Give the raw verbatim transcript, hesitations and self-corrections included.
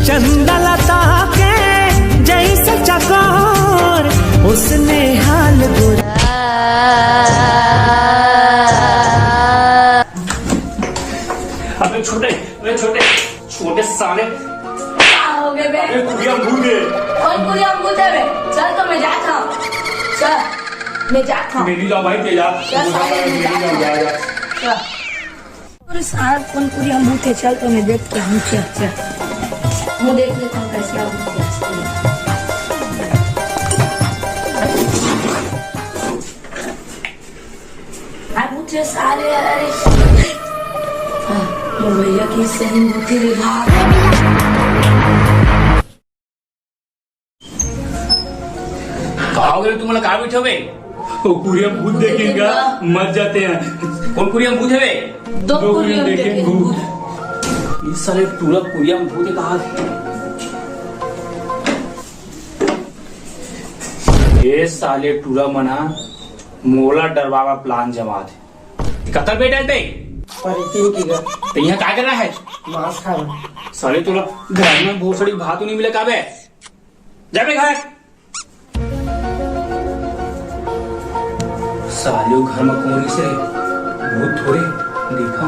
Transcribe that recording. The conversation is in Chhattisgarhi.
चंदा लता के जैसे चकोर, उसने हाल गोरा। अबे छोटे, अबे छोटे, छोटे साले। का हो गए बे? अबे कुरिया भूत है। कौन कुरिया भूत है बे? चल तो मैं जात हूँ। चल, मैं जात हूँ। मेरी जाओ भाई, तेजा। चल साले, मैं जात हूँ। जा, जा। चल। अरे साहब, कौन कुरिया भूत है? चल तो मैं देख के हूँ, चल, चल। मैं देख लेता हूँ कैसे भूत है। आ भूत है साले, अरे। हाँ, तो भैया की सही भूत है, भाग। का हो गए तुम लोग, का बैठे हो बे? वो कुरिया भूत देखेंगे, मर जाते हैं। कौन कुरिया भूत है बे? दो दो कुरिया कुरिया देखे देखे भूत। भूत। ये साले टूरा कुरिया भूत है कहा? ये साले टूरा मना मोला डरवावा प्लान जमा दे। कतर बेटा बे? पर तीन की घर। तो यहाँ का कर रहा है? मांस खा रहा। साले तोला घर में भोसड़ी भात नहीं मिले का बे? जा बे घर। सालियो घर में कौन से भूत थोड़े देखा।